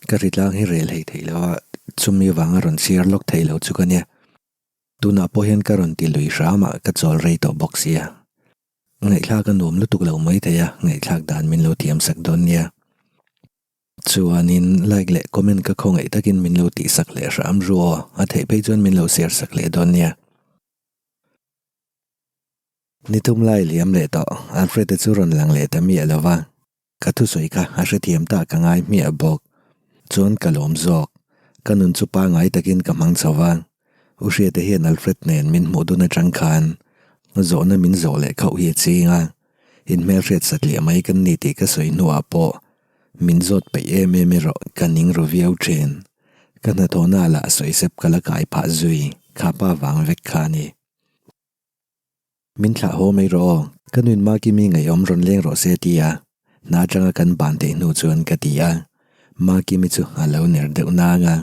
Ka hritlang hi rel hei theih lo a, chumi vanga rawn chhiar lawk theih lo chu ka nia. Tunah pawh hian ka rawn ti lui hram a, ka chawl rei tawh bawk sia. Ngaihthlak a nuam lutuk lo mai thei a, ngaihthlak dan min lo thiam sak dawn nia. Chuanin like leh comment ka khawngaih takin min lo tihsak leh hram ru aw, a theih phei chuan min lo share sak leh dawn nia. Ni tum lai liam leh tawh, Alfred-a chu rawn lang leh ta miah lo va. Ka thusawi kha a hrethiam ta ka ngai hmiah bawk. Chuan ka lawm zawk. Ka nun chu pangai takin ka hmang chho va. U Hriata hian Alfred nen min hmuh dun atang khan zawhna min zawh leh khauh hi a ching a. Inhmelhriat satliah mai kan ni tih ka sawi hnuah pawh min zawt peih em em erawh ka ning ru viau thin. Ka hnathawhna lah sawisep ka la kai phah zui kha pa vang vek kha a ni. Min thlah haw mai rawh aw, ka nuin Makimi ngaihawm rawn leng rawh se ti a, hna atanga kan ban theih hnu chuan ka ti a, Makimi chu a lo ner deuh nang a.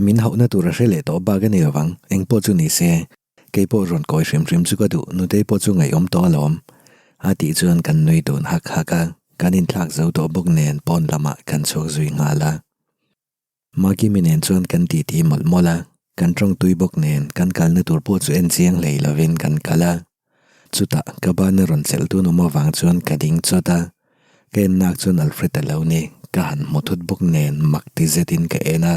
Min hauhna tur a hre leh tawh bak a ni lovang, eng pawh chu ni se, kei pawh rawn kawi hrim hrim chu ka duh, nutei pawh chu ngaihawm tawh alawm, a tih chuan kan nui dun hak hak a, kan inthlak zo tawh bawk nen pawn lamah kan chhuak zui nghal a. Makimi nen chuan kan titi mawlh mawlh a, kan tawng tui bawk nen kan kalna tur pawh chu en chiang hlei lovin kan kal a. Chutah ka bana rawn chelh tun awm avang chuan ka ding chawt a, ka en nak chuan Alfred a lo ni, ka han hmu thut bawk nen mak ti zetin ka en a.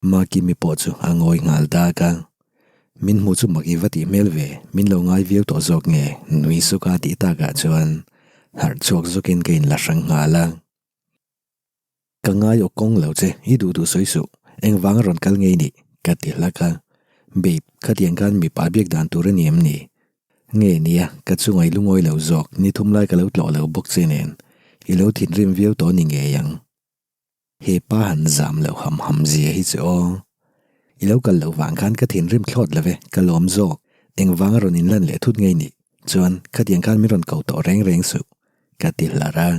Makimi pawh chu a ngawi nghal dak a, Min hmu chu mak i va tih hmel ve, min lo ngai viau tawh zawk nge? Nui suka tih takah chuan harh chhuak zawkin ka inla hrang nghal a. Ka ngai aw kawng lo che, i duh duh sawi suh, engvanga rawn kal ngei nih? ka ti hlak a. Babe, khatiang khan mipa biak dan tur a ni em ni? Nge nia, ka chunga i lungawi lo zawk, ni thum lai ka lo tlawh lo bawk che nen, i lo thinrim viau tawh ni ngei ang. He pa han zam loh ham ham zia hi chu aw. I lo kal loh vang khan ka thinrim thlawt lo ve, ka lawm zawk, engvanga rawn inlan leh thut ngei nih? Chuan, khatiang khan min rawn ko tawh reng reng suh, ka ti hlar a.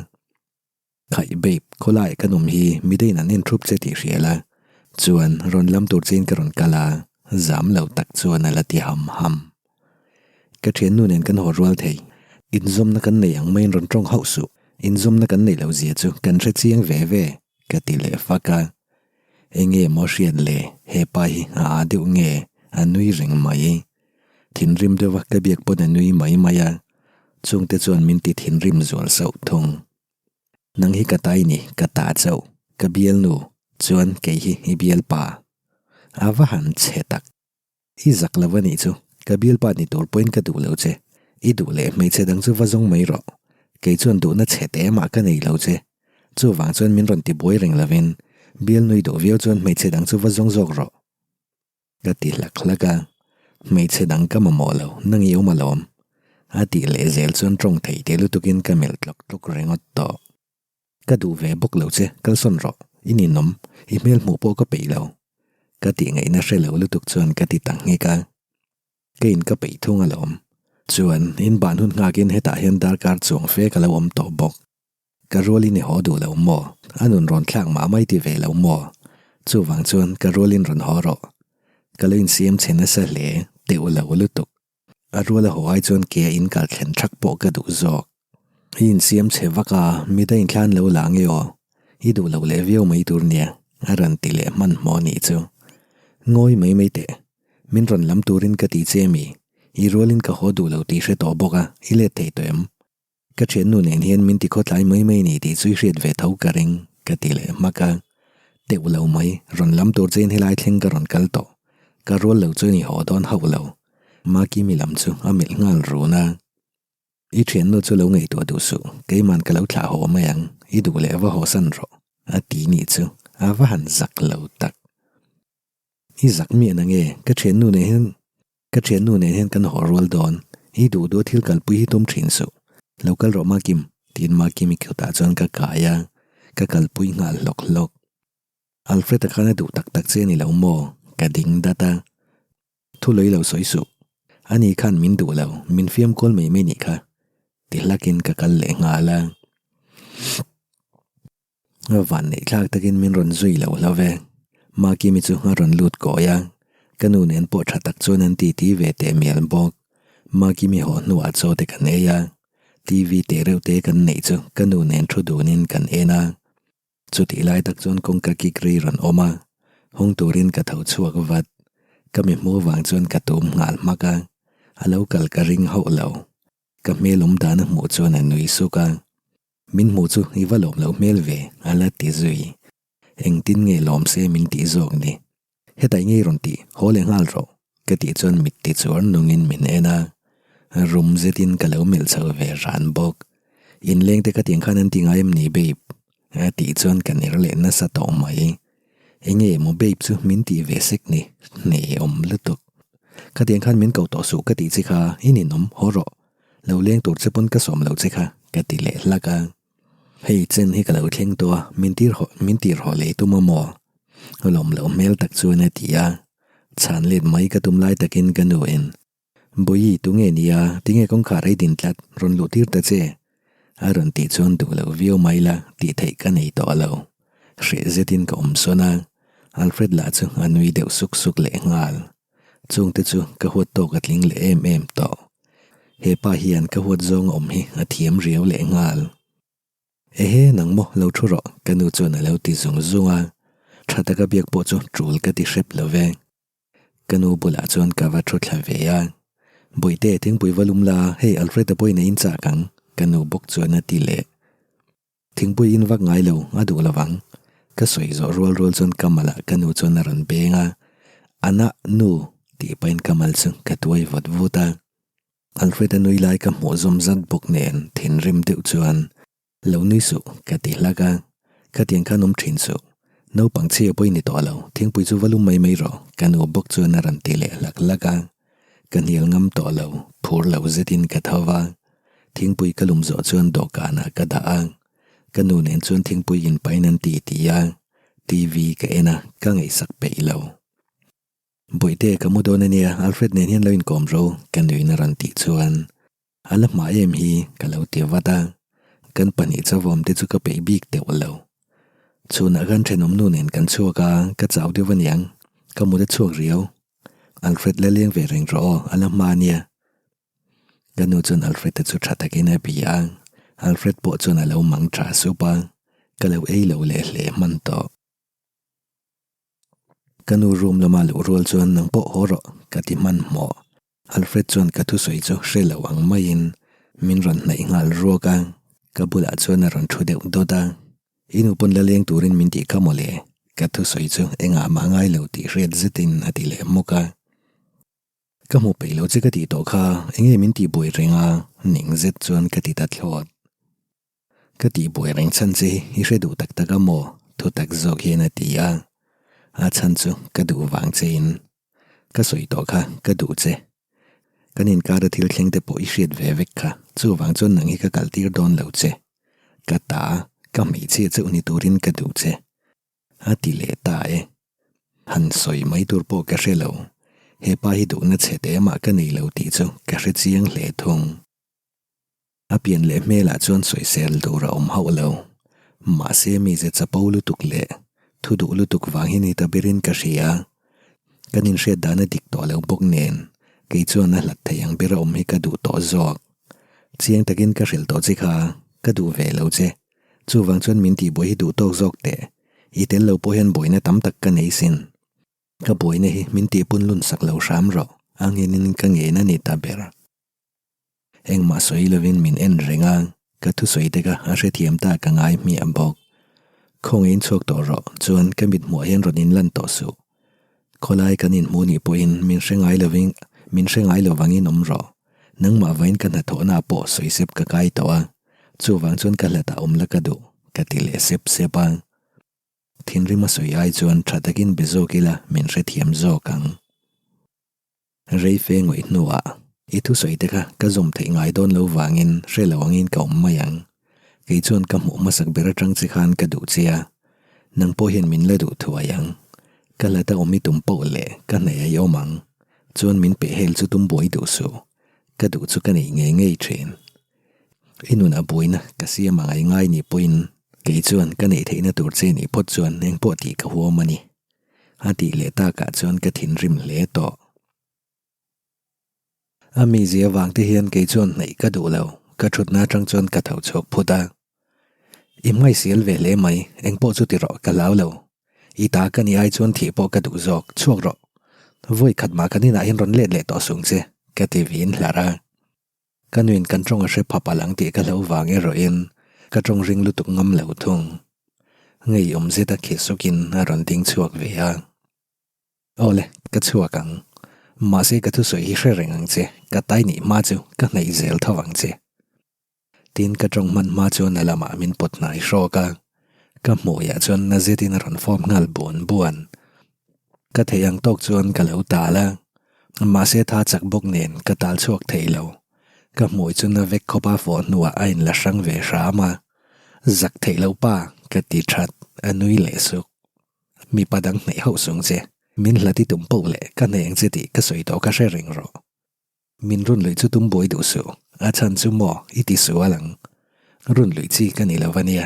Khaih babe, khawlai ka nawm hi midaiin an en thup che tih hria la, chuan rawn lam tur chein ka rawn kal a, zam lo tak chuan a la ti ham ham. Ka thiannu nen kan haw rual thei, inzawmna kan nei ang maiin rawn tawng hauh suh, inzawmna kan neih loh zia chu kan hre chiang ve ve, ka ti leh fak a. Enge maw hriat le, hepa hi a aa deuh nge, a nui reng mai. Thinrim deuha ka biak pawn a nui mai mai a, chungte chuan min ti thinrim zual sauh thung. Nang hi ka ta i ni, ka ta chauh, ka bialnu, chuan kei hi i bialpa. A va han chhe tak. I zak lo a nih chu, ka bialpa ni tur pawhin ka duh lo che. I duh leh hmeichhe dang chu va zawng mai rawh. Kei chuan duhna chhe te mah ka nei lo che. Chuvang chuan min rawn tibuai reng lovin, bialnu i duh viau chuan hmeichhe dang chu va zawng zawk rawh. Ka ti hlak hlak a, hmeichhe dang ka mamawh lo, nang i awm alawm. A tih leh zel chuan tawng thei te lutukin ka melh tlawk tlawk ringawt tawh. Ka duh ve bawk lo che, kalsawn rawh, i ninawm, i hmel hmuh pawh ka peih lo. Ka tih ngaihna hre lo lutuk chuan ka ti ta nghek a. Ka in ka peih thung alawm. Chuan, in ban hun nghakin hetah hian darkar chuang fe ka lo awm tawh bawk. Ka rualin i haw duh lo maw? A nun rawn thlak mah mai ti ve lo maw? Chuvang chuan ka rualin rawn haw rawh. Ka lo insiam chhe nasa hle, teuh lo lutuk. A rual a haw ai chuan ke a inkal thlen thak pawh ka duh zawk. I insiam chhe vak a, mida inthlan lo la nge aw? I duh lo leh viau mai tur nia, a rawn ti leh hmanhmawh anih chu. Ngawi mai mai teh. Min rawn lam turin ka ti che mi? I rualin ka haw duh lo tih hre tawh bawk a, i let thei tawh em? Ka thiannu nen hian min ti khawtlai mai mai ni tih chu i hriat ve tho ka ring, ka ti leh hmak a. Teuh lo mai, rawn lam tur chein helai thleng ka rawn kal tawh. Ka rual lo chuan i haw dawn hauh lo. Makimi lam chu a melh nghal run a. I thiannu chu lo ngaihtuah duh suh, keiman ka lo thlah haw mai ang, i duh leh va hawsan rawh, a ti nih chu a va han zak lo tak. I zak miah na nge, ka thiannu nen hian Ka thiannu nen hian kan haw rual dawn, i duh duh a thil kalpui hi tum thin suh. Lo kal rawh Makim, tiin Makimi kutah chuan ka kai a, ka kalpui nghal hlawk hlawk. Alfred-a khan a duh tak tak che a ni lo maw? Ka ding dat a. Thu lei lo sawi suh. Ani khan min duh lo, min fiam kual mai mai nih kha. Ti hlakin ka kal leh nghal a. A van neih thlak takin min rawn zui lo hlo ve. Makimi chu a rawn lut kawi a, ka nu nen pawh tha tak chuan an titi ve teh mial bawk. Makimi haw hnuah chaw te kan ei a, TV teh reuh te kan neih chu ka nu nen thu dunin kan en a. Chutih lai tak chuan kawngka kik ri rawn awm a, hawng turin ka tho chhuak vat. Ka mi hmuh vang chuan ka tum nghal hmak a, a lo kal ka ring hauh lo. Ka hmel awm dan a hmuh chuan a nui suk a, Min hmuh chu i va lawm loh hmel ve, a la ti zui. Engtin nge lawm se min tih zawk ni? Hetah ngei rawn tih, haw leh nghal rawh, ka tih chuan mit ti chuar nungin min en a. Rum zetin ka lo melh chho ve ran bawk. Inleng te khatiang khan an ti ngai em ni babe? A tih chuan ka ner leh nasa tawh mai. Enge maw babe chu min tih ve sek ni, hne awm lutuk. Khatiang khan min ko tawh suh ka tih che kha, i ninawm, haw rawh. Lo leng tur che pawn ka sawm lo che kha, ka ti leh hlak a. Hei chen hi ka lo thleng tawh a, min tir haw, min tir haw lei tum a maw? Lawm loh hmel tak chuan a ti a. Chhan let mai ka tum lai takin ka nu in, Bawihi tunge nia, tinge kawngkhar ei din tlat, rawn luh tir ta che? A rawn tih chuan duh loh viau mai la tih theih ka nei tawh lo. Hreh zetin ka awm sawn a, Alfred lah chu a nui deuh suk suk leh nghal. Chungte chu ka huat tawk a tling leh em em tawh. He pa hian ka huat zawng a awm hi a thiam riau leh nghal. Ehe nang maw lo thu rawh ka nu chuan a lo ti zung zung a, tha taka biak pawh chu tul ka ti hrep lo ve. Ka nu bulah chuan ka va thu thla ve a, Bawihte thingpui va lum la hei Alfred-a pawhin a in chak ang ka nu bawk chuan a ti leh. Thingpui in vak ngai lo, a duh lo vang. Ka sawi zawh rual rual chuan ka malah ka nu chuan a rawn beng a, Ana, nu, tih pahin ka mal chu ka tuai vut vut a. Alfred-a nui lai ka hmuh zawm zat bawk nen thinrim deuh chuan, Lo nui suh, ka ti hlak a. Khatiang khan awm thin suh. Naupang chhia pawh i ni tawh lo, thingpui chu va lum mai mai rawh, ka nu bawk chuan a rawn ti leh hlak hlak a. Ka hnial ngam tawh lo, phur lo zetin ka tho va. Thingpui ka lum zawh chuan dawhkanah ka dah a, ka nu nen chuan thingpui in pain an ti ti a, TV ka en a, ka ngaihsak peih lo. Bawihte ka mu dawn ania, Alfred nen hian lo inkawm ro, ka nuin a rawn tih chuan a la hma em hi ka lo ti vat a, kan pahnih chawawm te chu ka peih bik deuh lo. Chhunah khan thenawm nu nen kan chhuak a, ka chau deuh aniang, ka mut a chhuak riau. Alfred la leng ve reng rawh aw, a la hma ania. Ka nu chuan Alfred-a chu tha takin a bia a, Alfred pawh chuan a lo mang tha sup a, ka lo ei lo leh hle hman tawh. Ka nu room lama luh rual chuan nang pawh haw rawh ka ti hmanhmawh. Alfred chuan ka thusawi chu hre lo ang maiin min rawn hnaih nghal ruak a, ka bulah chuan a rawn thu deuh dawt a, I nu pawn la leng turin min tih kha mawle, ka thusawi chu engah mah ngai lo tih hriat zetin a ti leh hmawk a. Ka hmu peih lo che ka tih tawh kha enge min tih buai reng a ning zet chuan ka ti ta thlawt. Ka tih buai reng chhan che hi i hre duh tak tak a maw? Thu tak zawk hian a ti a. A chhan chu ka duh vang che in ka sawi tawh kha ka duh che. Kan inkar a thil thleng te pawh i hriat ve vek kha chuvang chuan nang hi ka kal tir dawn lo che. Ka ta ka hmeichhia chauh ni turin ka duh che. A ti leh ta e. Han sawi mai tur pawh ka hre lo. He pa hi duhna chhe te mah ka nei lo tih chu ka hre chiang hle thung. A pian leh hmelah chuan sawisel tur a awm hauh lo. Mahse mize chapo lutuk leh thu duh lutuk vang hi ni ta berin ka hria. Kan inhriat dan a dik tawh lo bawk nen kei chuan a hlat thei ang bera awm hi ka duh tawh zawk. Chiang takin ka hrilh tawh che kha ka duh ve lo che. Chuvang chuan min tihbuai hi duh tawk zawk teh. I tel lo pawh hian buaina tam tak ka nei sin. Ka buaina hi min tihpun lun sak lo hram rawh, a ngenin ka ngen a ni ta ber. Engmah sawi lovin min en reng a, ka thusawi te kha a hrethiam ta ka ngai hmiah bawk. Khawngaihin chhuak tawh rawh, chuan ka mithmuah hian rawn inlan tawh suh. Khawlai kan inhmuh nih pawhin min hre ngai lovin min hre ngai lovangin awm rawh. Nangmah vain ka hnathawhna pawh sawisep ka kai tawh a, chuvang chuan ka hlatah awm la ka duh, ka ti leh sep sep a. Thinrim a sawi ai chuan tha takin be zawk ila min hrethiam zawk ang. Rei fe ngawih hnuah i thusawi te kha ka zawm theih ngai dawn lo vangin hre lo angin ka awm mai ang. Kei chuan ka hmuh hmasak ber atang che khan ka duh che a, nang pawh hian min la duh thuai ang. Ka hlata awm i tum poh leh ka hnaih a i awm ang. Chuan min peh hel chu tum buai duh suh. Ka duh chu ka nei ngei ngei thin. I nunah buaina ka siam ang ai ngai nih pawhin kei chuan ka neih theihna tur che nih phawt chuan engpawh tih ka huam a ni. A tih leh takah chuan ka thinrim hle tawh. A mizia vang te hian kei chuan hnaih ka duh lo, ka thutna atang chuan ka tho chhuak phut a. I hmaisial ve hle mai, engpawh chu ti rawh, ka hlau lo. I ta ka ni ai chuan thih pawh ka duh zawk, chhuak rawh. Vawi khat mah kan inah hian rawn let leh tawh sung che, ka ti vin hlarh a. Ka nuin kan tawng a hre phap alh ang tih ka hlo vang erawhin ka tawng ring lutuk ngam lo thung. Ngeiawm zeta khi sukin a rawn ding chhuak ve a. Awle, ka chhuak ang. Mahse ka thusawi hi hre reng ang che, ka tai nih hma chu ka hnaih zel tho ang che. Tin ka tawng hman hma chuan a lamah min pawt hnai hrawk a, ka hmuiah chuan na zetin a rawn fawp nghal buan buan. Ka theih ang tawk chuan ka lo tal a, mahse tha chak bawk nen ka tal chhuak thei lo. Ka hmui chu na vek khawpa fawh hnuah a inla hrang ve hram a, zak theih lo pa ka ti that, a nui leh suk. Mipa dang hnaih hauh sung che, min hlat i tum poh leh ka hnaih ang che tih ka sawi tawh ka hre reng rawh. Min run luih chu tum buai duh suh, a chhan chu maw i ti sual ang. Run luih chi ka ni lo a nia,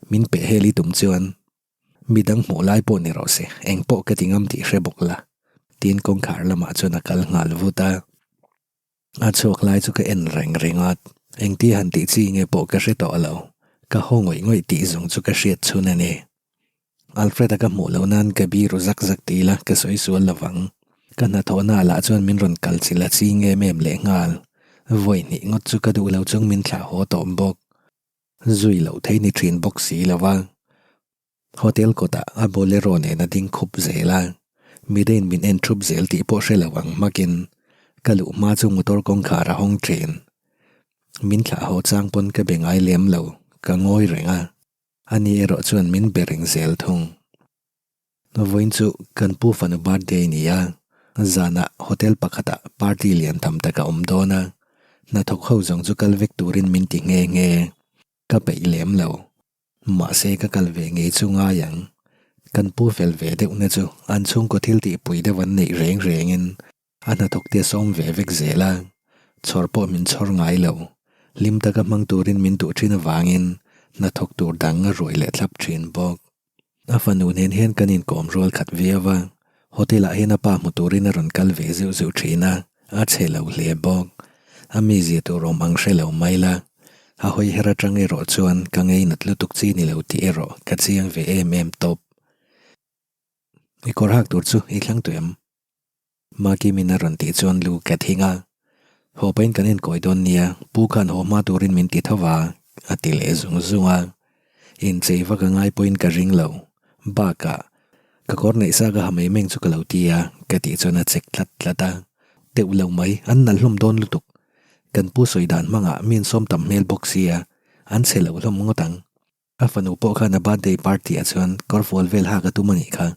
min peh hel i tum chuan midang hmuh lai pawh ni rawh se, eng pawh ka ti ngam tih hre bawk la, tiin kawngkhar lamah chuan a kal nghal vut a. A chhuak lai chu ka en reng ringawt. Engtia han tih chi nge pawh ka hre tawh lo. Ka haw ngawih ngawih tih zawng chu ka hriat chhun a ni. Alfred-a ka hmuh loh nan ka biru zak zak ti ila ka sawi sual lo vang. Ka hnathawhna lah chuan min rawn kal chilh a ching em em lehnghal. Vawi hnih ngawt chu ka duh lo chung min thlah haw tawh bawk. Zui loh thei ni thin bawk si lo va. Hotel kawtah a bolero nen a ding khup zel a, midein min en thup zel tih pawh hre lo ang hmakin ka luh hma chu motor kawngkhar a hawng thin. Min thlah haw chang pawn ka be ngai lem lo, ka ngawi reng a, ani erawh chuan min be reng zel thung. Vawiin chu kan pu fanu birthday ni a, zanah hotel pakhatah party lian tham tak a awm dawn a, hnathawk ho zawng chu kal vek turin min ti nghe nghe, ka peih lem lo. Mahse ka kal ve ngei chu ngai ang. Kan pu fel ve deuh na chu an chhungkaw thil tih pui deuh an neih reng rengin a hnathawk te a sawm ve vek zel a, chhawr pawh min chhawr ngai lo. Hlim taka hmang turin min duh thin avangin hnathawk tur dang a ruai leh thlap thin bawk. A fanu nen hian kan inkawm rual khat viau a, hotel ah hian a pa hmu turin a rawn kal ve zeuh zeuh thin a, a chhe lo hle bawk. A mizia tur awm ang hre lo mai la, a hawi her atang erawh chuan ka ngeinat lutuk chi ni lo tih erawh ka chiang ve em em tawp. I kawr hak tur chu i thlang tawh em? Makimin a rawn tih chuan lu ka thing a, Haw pahin kan enkawi dawn nia, pu khan haw hma turin min ti tho va, a ti leh zung zung a. Inchei vak a ngai pawhin ka ring lo. Bakah, ka kawr neih sa ka ha mai meng chu ka lo ti a, ka tih chuan a chek tlat tlat a. Teuh lo mai, an nalh hlawm dawn lutuk. Kan pu sawi dan hmangah mi insawm tam hmel bawk sia, an chhe lo hlawm ngawt ang. A fanu pawh khan a birthday party ah chuan kawrfual vel hak a tum a nih kha.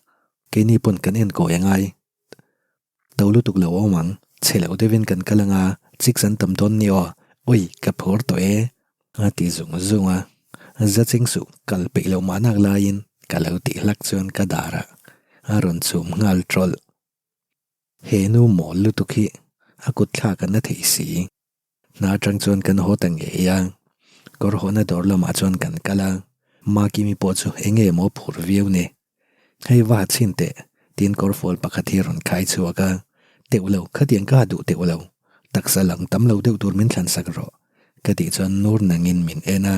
Keini pawn kan enkawi a ngai. To lutuk lo awm ang, chhe loh deuhin kan kal anga chicks an tam dawn ni aw, ui ka phur tawh e. A ti zung zung a, za ching suh kal peih loh mahnak laiin ka lo tih hlak chuan ka darah a rawn chhum nghal tawlh. He nu mawl lutuk hi a kut thlak a na thei si. Hna atang chuan kan haw ta ngei a, kawr hawhna dawr lamah chuan kan kal a, Makimi pawh chu eng nge maw phur viau ni. Hei va ha chhin teh, tiin kawrfual pakhat hi a rawn khai chhuak a, Teuh lo, khatiang ka ha duh teuh lo, taksa lang tam lo deuh tur min thlan sak rawh, ka tih chuan nur nangin min en a.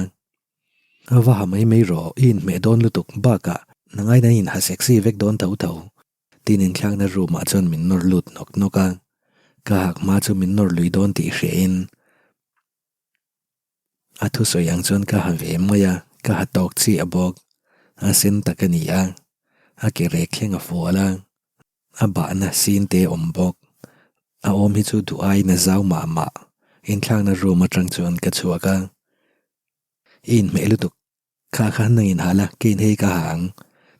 A va ha mai mai rawh, i inhmeh dawn lutuk bakah nangaina i inha sexy vek dawn tho tho, Tin inthlakna room ah chuan min nawr lut nawk nawk a, ka hak hma chu min nawr lui dawn tih hria in a thusawi ang chuan ka ha ve mai a, ka ha tawk chiah bawk. A sen tak a ni a, a ke rek thleng a fual a, a bahna sin te a awm bawk. A awm hi chu duh aiin a zau mah mah. Inthlakna room atang chuan ka chhuak a, i inhmeh lutuk. Kha kha nang in hal a, kein hei ka ha ang.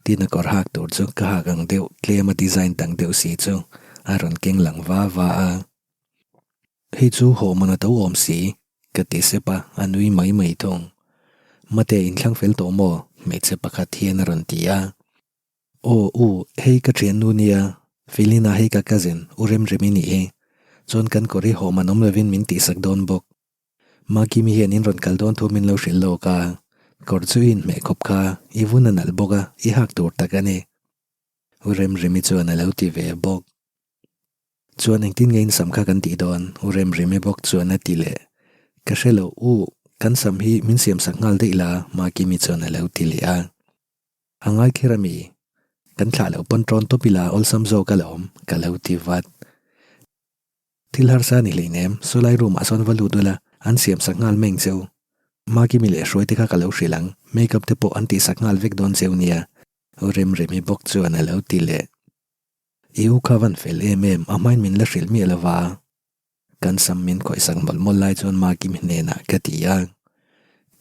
Tiin a kawr hak tur chu ka hak ang deuh, tlem a design dang deuh si chu a rawn keng lang va va a. Hei chu haw man a to awm si, ka ti sep a, a nui mai mai thung. Mate inthlang fel tawh maw? hmeichhe pakhat hian a rawn ti a. Aw u, hei ka thiannu nia, Felina hei ka cousin, u Remremi nih hi. Chuan kan kawr hi haw man awm lovin min tihsak dawn bawk. Makimi hian in rawn kal dawn thu min lo hrilh lawk a, kawr chu i inhmeh khawp kha, i vun a nalh bawk a, i hak tur tak a ni. U Remremi chuan a lo ti ve bawk. Chuan engtin nge in sam kha kan tih dawn? U Remremi bawk chuan a ti leh. Ka hre lo, u, Kan sam hi min siamsak nghal daih la Makimi chuan a lo ti leh a. A ngai kher a mi? Kan thlah loh pawn tawn tawp ila awlsam zawk alawm ka lo ti vat. Thil harsa a ni hleinem, sawlai room ah sawn va lut ula an siamsak nghal meng cheu. Makimi leh Hruaite kha ka lo hrilh ang, make up te pawh an tihsak nghal vek dawn cheu nia Remremi bawk chuan a lo ti leh. I u kha van fel em em, a hmain min la hrilh miah lova. Kan sam min khawihsak mawlh mawlh lai chuan Makimi hnenah ka ti a.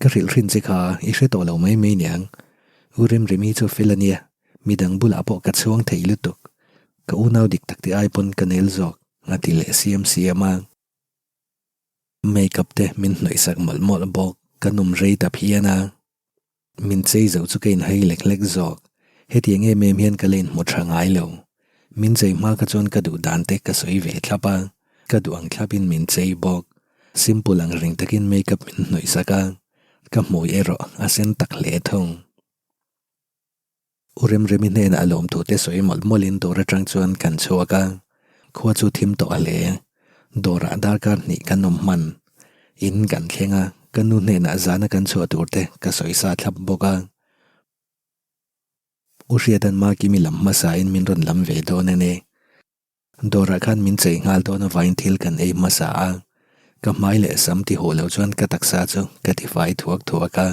Ka hrilh hrin che kha i hre tawh lo mai mai niang. U Remremi chu fel a nia, midang bulah pawh ka chhuang thei lutuk. Ka unau dik tak te ai pawn ka nel zawk, a ti leh siam siam a. Make up te min hnawihsak mawlh mawlh bawk, ka num rei ta phian a. Min chei zo chu ka inhai lek lek zawk. Hetiang em em hian ka la inhmu tha ngai lo. Min chei hma kha chuan ka duh dan te ka sawi ve thlap a, ka duh ang thlapin min chei bawk. Simple ang reng takin makeup min hnawih sak a, ka hmui erawh a sen tak hle thung. U Remremi hnenah a lawmthu te sawi mawlh mawlhin dawr atang chuan kan chhuak a, khua chu thim tawh a hle. Dawrah darkar hnih kan awm hman. In kan thleng a, ka nu hnenah zana kan chhuah tur te ka sawi sa thlap bawk a. U Hriatan Makimi lam hmasain min rawn lam ve dawn a ni. Dawrah khan min chei nghal dawn avangin thil kan ei hmasa a, ka hmai leh sam ti huh lo chuan ka taksa chu ka tifai thuak thuak a,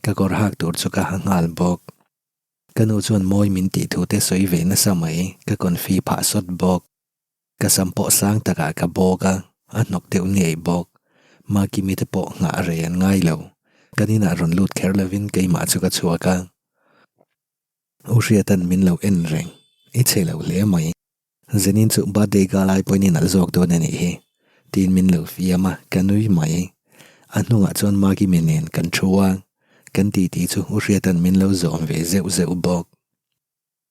ka kawr hak tur chu ka ha nghal bawk. Ka nu chuan mawi min tih thu te sawi ve nasa mai, ka confi phah sawt bawk. Ka sam pawh sang takah ka bawk a, a hnawk deuh ngei bawk. Makimi te pawh nghah rei an ngai lo, kan inah rawn lut kher lovin keimah chu ka chhuak a. U Hriatan min lo en reng, i chhe lo hle mai. Zenin chu birthday girl ai pawhin i nalh zawk dawn a nih hi, tiin min lo fiam a, ka nui mai. A hnungah chuan Makimi nen kan thu a, kan titi chu U Hriatan min lo zawm ve zeuh zeuh bawk.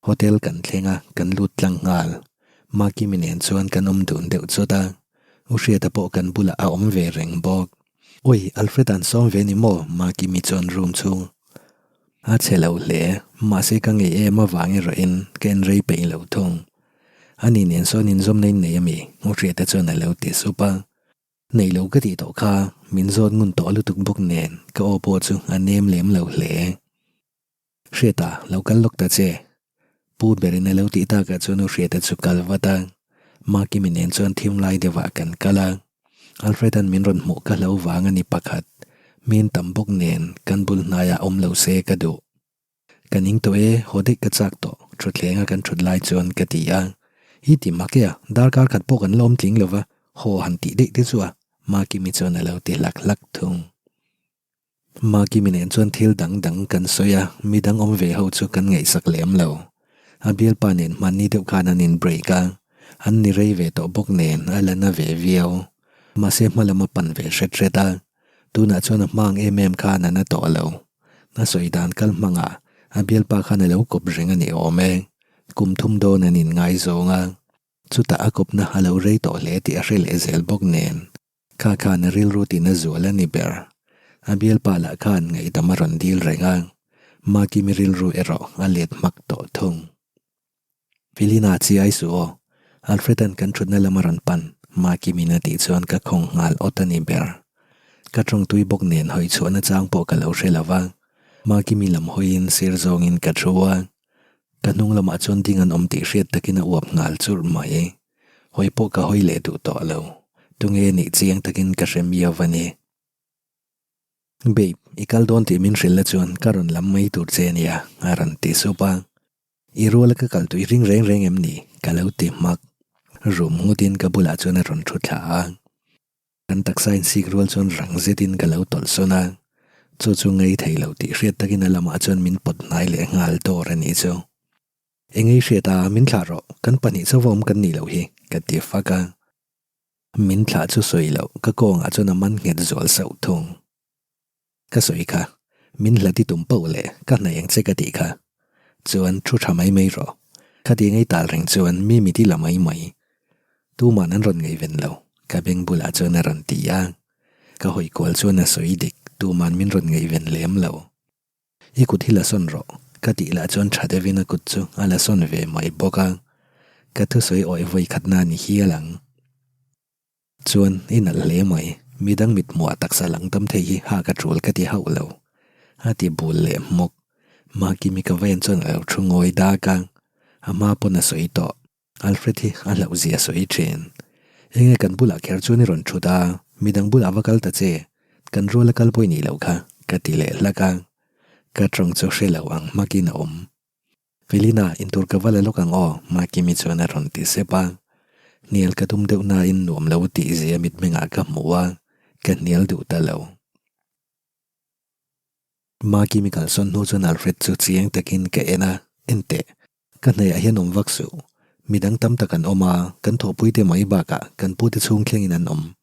Hotel kan thleng a, kan lut tlang nghal. Makimi nen chuan kan awm dun deuh chawt a, U Hriata pawh kan bulah a awm ve reng bawk. Ui, Alfred an sawm ve ni maw? Makimi chuan room chhung a chhe lo hle. Mahse ka ngei em avang erawhin ka en rei peih lo thung. Ani nen sawn inzawmna in nei a mi? U Hriata chuan a lo ti sup a. Nei lo ka tih tawh kha, min zawt ngun tawh lutuk bawk nen ka aw pawh chu a nem lem lo hle. Hriata, lo kal lawk ta che. Pu berin a lo tih takah chuan U Hriata chu kal vat a, Makimi nen chuan thim lai deuhah kan kal a. Alfred-a'n min rawn hmuh ka hlo vang a ni pakhat. Min tam bawk nen kan bul hnaiah awm lo se ka duh. Ka ning tawh e, haw daih ka chak tawh, thutthleng a kan thut lai chuan ka ti a. I ti mak e a, darkar khat pawh kan la awm tling lo va, haw han tih daih te chu a, Makimi chuan a lo ti hlak hlak thung. Makimi nen chuan thil dang dang kan sawi a, mi dang awm ve ho chu kan ngaihsak lem lo. A bialpa nen hmanni deuh khan an in break a, an ni rei ve tawh bawk nen a la na ve viau. Mahse hma lam a pan ve hret hret a, tunah chuan a hma ang em em khan a na tawh lo. A sawi dan kal hmangah a bialpa khan a lo kawp reng a ni awm e. Kum thum dawn an in ngaizawng a, chutah a kawpna a lo rei tawh hle tih a hre leh zel bawk nen. Kha khan a rilru tina zual a ni ber. A bialpa lah khan ngaihdam a rawn dil reng a, Makimi rilru erawh a let hmak tawh thung. Felina chi ai suh aw, Alfred-a'n kan thutna lam a rawn pan, Makimi'n a tih chuan ka khawng nghal awt a ni ber. Ka tawngtui bawk nen hawi chhuahna chang pawh ka lo hre lo va, Makimi lam hawiin sir zawngin ka thu a, ka hnung lamah chuan ding an awm tih hriat takin a uap nghal churh mai. Hawi pawh ka hawi leh duh tawh lo. Tunge nih chiang takin ka hre miau a ni. Babe, i kal dawn tih min hrilh la chuan ka rawn lam mai tur che ania, a rawn ti sup a. I ruala ka kal tui ring reng reng em ni? Ka lo ti hmak. Rum ngutin ka bulah chuan a rawn thu thla a. Kan taksa insik rual chuan rang zetin ka lo tawlh sawn a. Chu chu ngei thei lo tih hriat takin a lamah chuan min pawt hnai leh nghal dawr a nih chu. Engei hriat a, min thlah rawh, kan pahnih chauva awm kan nih loh hi, ka ti fak a. Min thlah chu sawi loh, ka kawngah chuan a man nghet zual sauh thung. Ka sawi kha, min hla ti tum pauh leh ka hnaih ang che ka tih kha. Chuan thu tha mai mai rawh, khati engei tal reng chuan mi mit i la mai mai. Tuman an rawn ngaihven lo, ka beng bulah chuan a rawn ti a. Ka hawi kual chuan a sawi dik, tuman min rawn ngaihven lem lo. I kut hi la sawn rawh, ka tih lah chuan tha deuhin a kut chu a la sawn ve mai bawk a, ka thusawi awih vawi khatna a ni hial ang. Chuan i nalh hle mai, Midang mithmuh ah taksa lang tam thei hi hak a tul ka ti hauh lo. A ti bul leh hmawk. Makimi ka va en chuan a lo thu ngawi dak a, a hma pawn a sawi tawh. Alfred hi a hlauh zia sawi thin. Enge kan bulah kher chuan i rawn thut a, midang bulah va kal ta che, kan ruala kal pawh i nih loh kha, ka ti leh hlak a. Ka tawng chu hre lo ang hmakin a awm. Felina, intur ka va la lawk ang aw, Makimi chuan a rawn ti sep a. Hnial ka tum deuh nain nuam lo tih zia mitmengah ka hmu a, ka hnial duh ta lo. Makimi kalsawn hnu chuan Alfred chu chiang takin ka en a, Enteh, Ka hnaihah hian awm vak suh. Midang tam tak an awm a, kan thawhpuite mai bakah kan pute chhung thlengin an awm.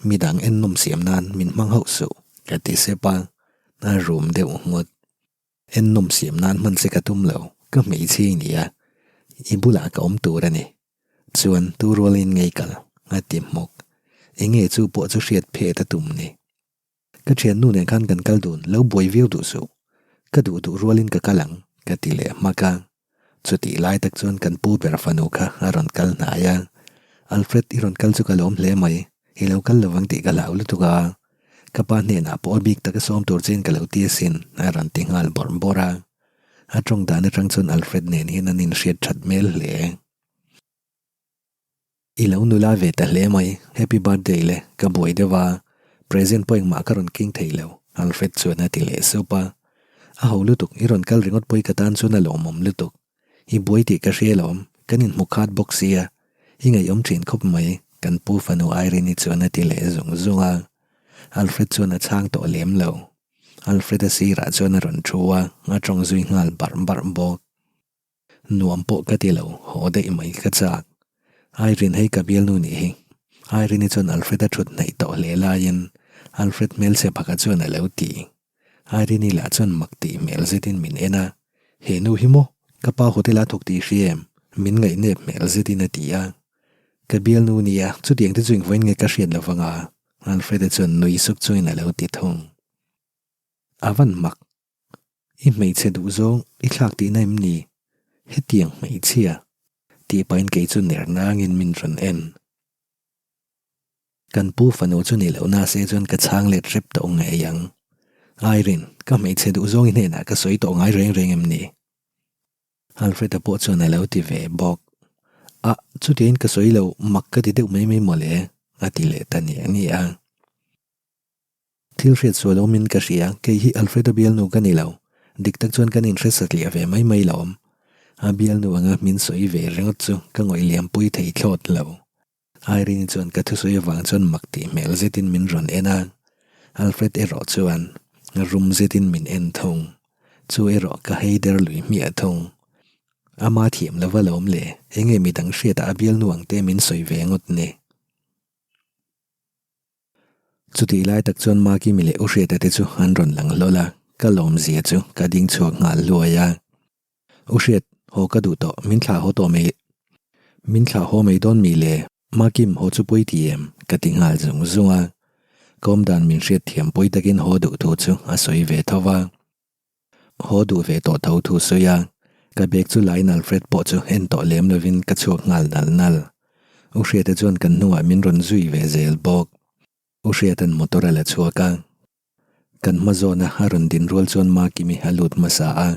Midang ennawm siam nan min hmang hauh suh, ka ti sep a, a rum deuh nghut. Ennawm siam nan hman che ka tum lo, ka hmeichhe i ni a, i bulah ka awm tur a ni. Chuan tu rualin ngei kal, a ti hmawk. Enge chu pawh chu hriat phet a tum ni. Ka thiannu nen khan kan kal dun, lo buai viau duh suh. Ka duh duh rualin ka kal ang, ka ti leh hmak a. Chutih lai tak chuan kan pu ber fanu kha a rawn kal hnai a. Alfred, i rawn kal chu ka lawm hle mai. I lo kal lovang tih ka hlau lutuk a. Ka pa hnenah pawh a bik taka sawm tur chein ka lo ti asin, a rawn ti nghal bawrh bawrh a. A tawng dan atang chuan Alfred nen hian an inhriat that hmel hle. I lo nula ve ta hle mai, happy birthday le, ka buai deuh a, present pawh engmah ka rawn keng thei lo, Alfred chuan a ti leh sup a. A ho lutuk, i rawn kal ringawt pawh i ka tan chuan a lawmawm lutuk. I buai tih ka hria alawm, kan inhmu khat bawk sia, i ngaihawm thin khawp mai, kan pu fanu Irene-i chuan a ti leh zung zung a. Alfred chuan a chhang tawh lem lo. Alfred-a sirah chuan a rawn thu a, a tawng zui nghal barh barh bawk. Nuam pawh ka ti lo, haw daih mai ka chak. Irene hei ka bialnu nih hi. Irene-i chuan Alfred-a thut hnaih tawh hle laiin Alfred hmelchhe phaka chuan a lo ti. Irene-i lah chuan mak tih hmel zetin min en a, He nu hi maw? Ka pa hotel-a thawk tih hria em? Min ngaihnep hmel zetin a ti a. Ka bialnu nia, chutiang te chu engvawiin nge ka hriat lo vang a? Alfred-a chuan nui suk chungin a lo ti thung. A van mak. I hmeichhe duh zawng i thlak tihna em ni? Hetiang hmeichhia? tih pahin kei chu ner nangin min rawn en. Kan pu fanu chu ni loh nase chuan ka chhang let hrep tawh ngei ang. Irene, ka hmeichhe duh zawng i hnenah ka sawi tawh ngai reng reng em ni? Alfred-a pawh chuan a lo ti ve bawk. Ah, chutiangin ka sawi lo, mak ka ti deuh mai mai mawle, a ti leh ta niah niah a. Thil hriat sual awmin ka hria, kei hi Alfredo bialnu ka ni lo. Dik tak chuan kan inhre satliah ve mai mai lo awm. A bialnu anga min sawi ve ringawt chu ka ngawih liampui thei thlawt lo. Irene chuan ka thusawi avang chuan mak tih hmel zetin min rawn en a, Alfred erawh chuan rum zetin min en thung. Chu erawh ka hei der lui hmiah thung. Ama thiam lova lo awm le, enge midang hriatah a bialnu ang te min sawi ve ngawt ni. Chutih lai tak chuan Makimi leh U Hriata te chu an rawn lang hlawl a, ka lawmzia chu ka ding chhuak nghal hluai a. U Hriat, haw ka duh tawh, min thlah haw tawh mai, min thlah haw mai dawn mi le? Makim, haw chu pawi ti em? ka ti nghal zung zung a. Ka awmdan min hriat thiam pawi takin haw duh thu chu a sawi ve tho va. Haw duh ve tawh tho thu sawi a, ka bag chu lain Alfred pawh chu en tawh lem lovin ka chhuak nghal nal nal. U Hriata chuan kan hnungah min rawn zui ve zel bawk. U Hriata'n motor a la chhuak a, kan hma zawna a rawn din rual chuan Makimi a lut hmasa a,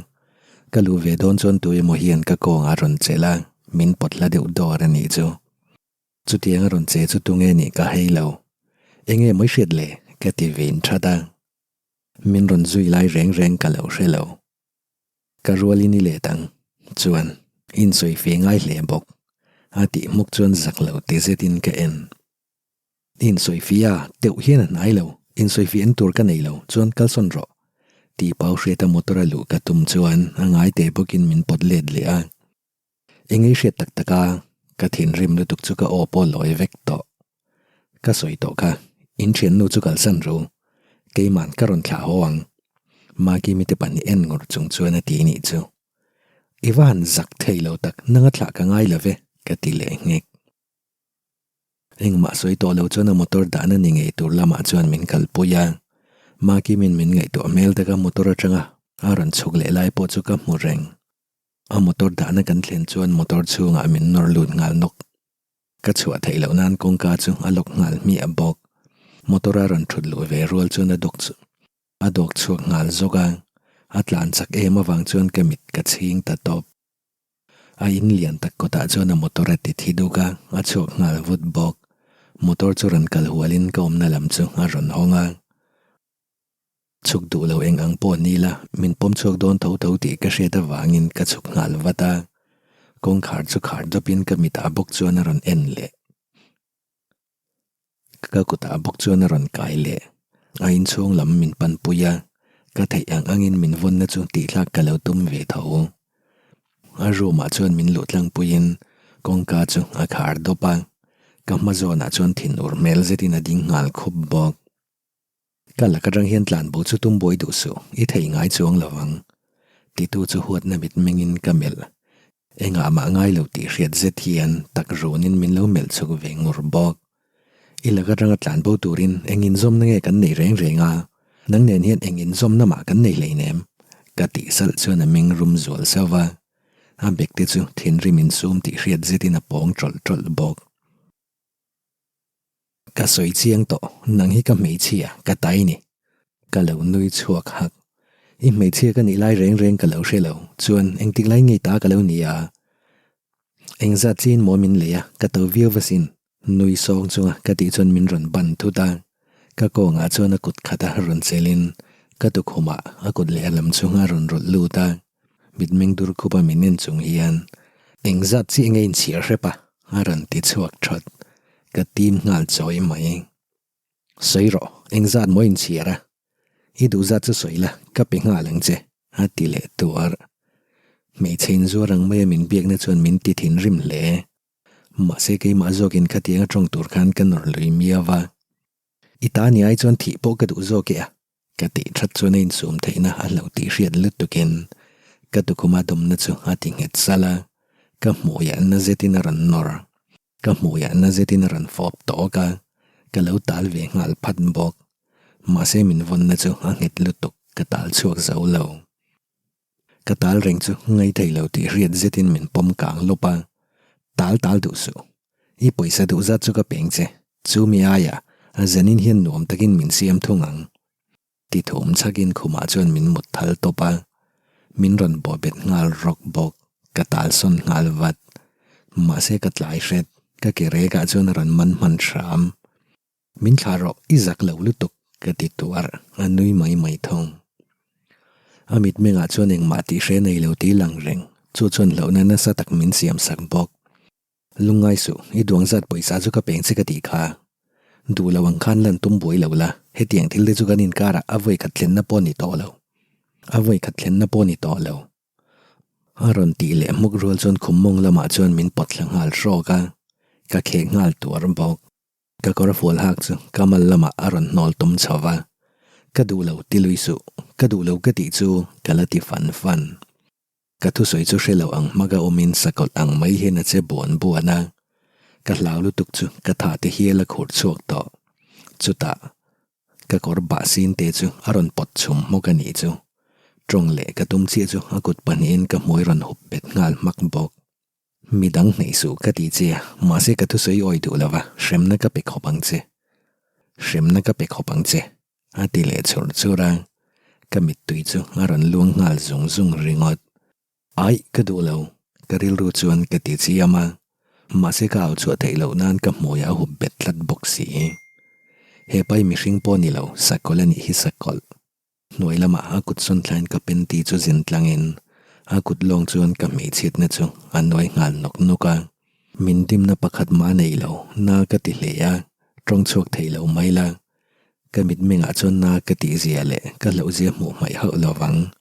ka luh ve dawn chuan tu emaw hian ka kawngah a rawn chelh a, min pawt hla deuh dawr a nih chu. Chutiang a rawn che chu tunge nih ka hei lo. Enge mawi hriat le? ka ti vin that a. Min rawn zui lai reng reng ka lo hre lo. Ka rualin i let ang. Chuan, insawi fe ngai hle bawk. A tih hmuk chuan zak lo ti zetin ka en. Insawi fi a, teuh hian a hnai lo. Insawi fi en tur ka nei lo, chuan kalsawn rawh. Tih pau hriata motor a luh ka tum chuan a ngai teh bawkin min pawt let leh a. Eng ei hriat tak tak a, ka thinrim lutuk chu ka aw pawh lawi vek tawh. Ka sawi tawh kha, in thiannu chu kalsan ru, keiman ka rawn thlah haw ang. Makimi te pahnih en ngur chung chuan a ti nih chu. I va han zak thei lo tak, nanga thlah ka ngai lo ve, ka ti leh nghek. Engmah sawi tawh lo chuan a motor dahna ni ngei tur lamah chuan min kalpui a, Makimin min ngaihtuah hmel taka motor atanga a rawn chhuk leh lai pawh chu ka hmu reng. A motor dahna kan thlen chuan motor chhungah min nawr lut nghal nawk. Ka chhuah theih loh nan kawngka chu a lock nghal hmiah bawk. Motor a rawn thut luh ve rual chuan a dawk chu a dawk chhuak nghal zawk a, a tlan chak em avang chuan ka mit ka chhing ta tawp. A in lian tak kawtah chuan a motor a ti thi duk a, a chhuak nghal vut bawk. Motor chu rawn kal hualin ka awmna lam chu a rawn hawng a. Chhuk duh lo eng ang pawh ni la, min pawm chhuak dawn tho tho tih ka hriat avangin ka chhuk nghal vat a. Kawngkhar chu khar dawpin ka mitah bawk chuan a rawn en leh. Ka kutah bawk chuan a rawn kai leh. A inchhung lam min panpui a, ka theih ang angin min vawnna chu tihthlak ka lo tum ve tho. A room ah chuan min luh tlangpuiin kawngka chu a khar dawp a, ka hma zawnah chuan thinur hmel zetin a ding nghal khup bawk. Ka lak atang hian tlanbo chu tum buai duh suh, i thei ngai chuang lo ang. Titu chu huatna mitmengin ka melh. Engah mah ngai lo tih hriat zet hian tak runin min lo melh chhuk ve ngur bawk. I lak atanga tlanbo turin eng inzawmna nge kan nei reng reng a, nang nen hian eng inzawmna mah kan nei hleinem, ka tih salh chuan a meng rum zual sauh va. A bekte chu thinrim insum tih hriat zetin a pawng tawlh tawlh bawk. Ka sawi chiang tawh, nang hi ka hmeichhia, ka tai ni. Ka lo nui chhuak hak. I hmeichhia ka nih lai reng reng ka lo hre lo, chuan engtik lai ngei ta ka lo ni a. Engzat chiin maw min lei a, ka to viau va sin. Nui sawng chunga ka tih chuan min rawn ban thut a. Ka kawngah chuan a kut khat a rawn chelin ka tukhumah a kut leh a lam chung a rawn rawlh lut a. Mitmeng dur khupa min en chung hian, Engzat chiah nge inchhiar hrep a? a rawn ti chhuak that. Ka tim nghal chawi mai. Sawi rawh, engzat maw inchhiar a? I duhzat chu sawi la, ka pe nghal ang che, a ti leh tuar. Hmeichhe inzuar ang maia min biakna chuan min ti thinrim hle. Mahse keimah zawkin khatianga tawng tur khan ka nawr lui miau va. I ta ni ai chuan thih pawh ka duh zawk e a, Ka tih that chuan a insum theihna a hlauh tih hriat lutukin ka tukhuma dawmna chu a ti nghet salh a, ka hmuiah na zetin a rawn nawr. Ka hmuiah na zetin a rawn fawp tawk a, ka lo tal ve nghal phat bawk. Mahse min vawnna chu a nghet lutuk, ka tal chhuak zo lo. Ka tal reng chu ngai thei lo tih hriat zetin min pawm kang lawp a, Tal tal duh suh. I pawisa duh zat chu ka peng che, chu mi aia a zanin hian nuam takin min siam thung ang. Ti thum chhakin khumah chuan min mut thal tawp a, min rawn bawh bet nghal rawk bawk, ka tal sawn nghal vat. Mahse ka tlai hret, ka ke rekah chuan a rawn man hman hram. Min thlah rawh, i zak lo lutuk, ka ti tuar, a nui mai mai thung. A mitmengah chuan engmah tih hre nei lo tih lang reng, chu chuan hlauhna nasa tak min siam sak bawk. Lungngai suh, i duang zat pawisa chu ka peng che ka tih kha. Duh lo ang khan lan tum buai lo la, hetiang thil te chu kan inkarah a vawi khat thlenna pawh ni tawh lo. A vawi khat thlenna pawh ni tawh lo. A rawn tih leh hmuk rual chuan khum mawng lamah chuan min pawt thla nghal hrawk a, ka khek nghal tuar bawk. Ka kawr fual hak chu ka mal lamah a rawn hnawl tum chho va, Ka duh lo ti lui suh, ka duh lo ka tih chu ka la ti fan fan. Ka thusawi chu hre lo ang hmaka awmin sakawlh ang mai hian a che buan buan a, ka hlau lutuk chu ka tha te hial a khur chhuak tawh. Chutah, ka kawr bah sin te chu a rawn pawt chhum hmawk a nih chu. Tawng leh ka tum chiah chu a kut pahnihin ka hmui rawn hup bet nghal hmak bawk. Mi dang hneih suh ka ti che a, mahse ka thusawi awi duh lova, hremna ka pe khawp ang che. Hremna ka pe khawp ang che, a ti leh chur chur a, ka mittui chu a rawn luang nghal zung zung ringawt. Aih, ka duh lo, ka rilru chuan ka ti chiam a, mahse ka au chhuah theih loh nan ka hmuiah a hup bet tlat bawk si. He pai mihring pawh ni lo, sakawlh a nih hi sakawlh. Hnuai lamah a kut sawn thlain ka panty chu zin tlangin a kut lawng chuan ka hmeichhiatna chu a nuai nghal nawk nawk a. Min dimna pakhat mah nei lo, na ka ti hle a, tawng chhuak thei lo mai la. Ka mitmengah chuan na ka tihzia leh ka hlauhzia hmuh hmaih hauh lo vang.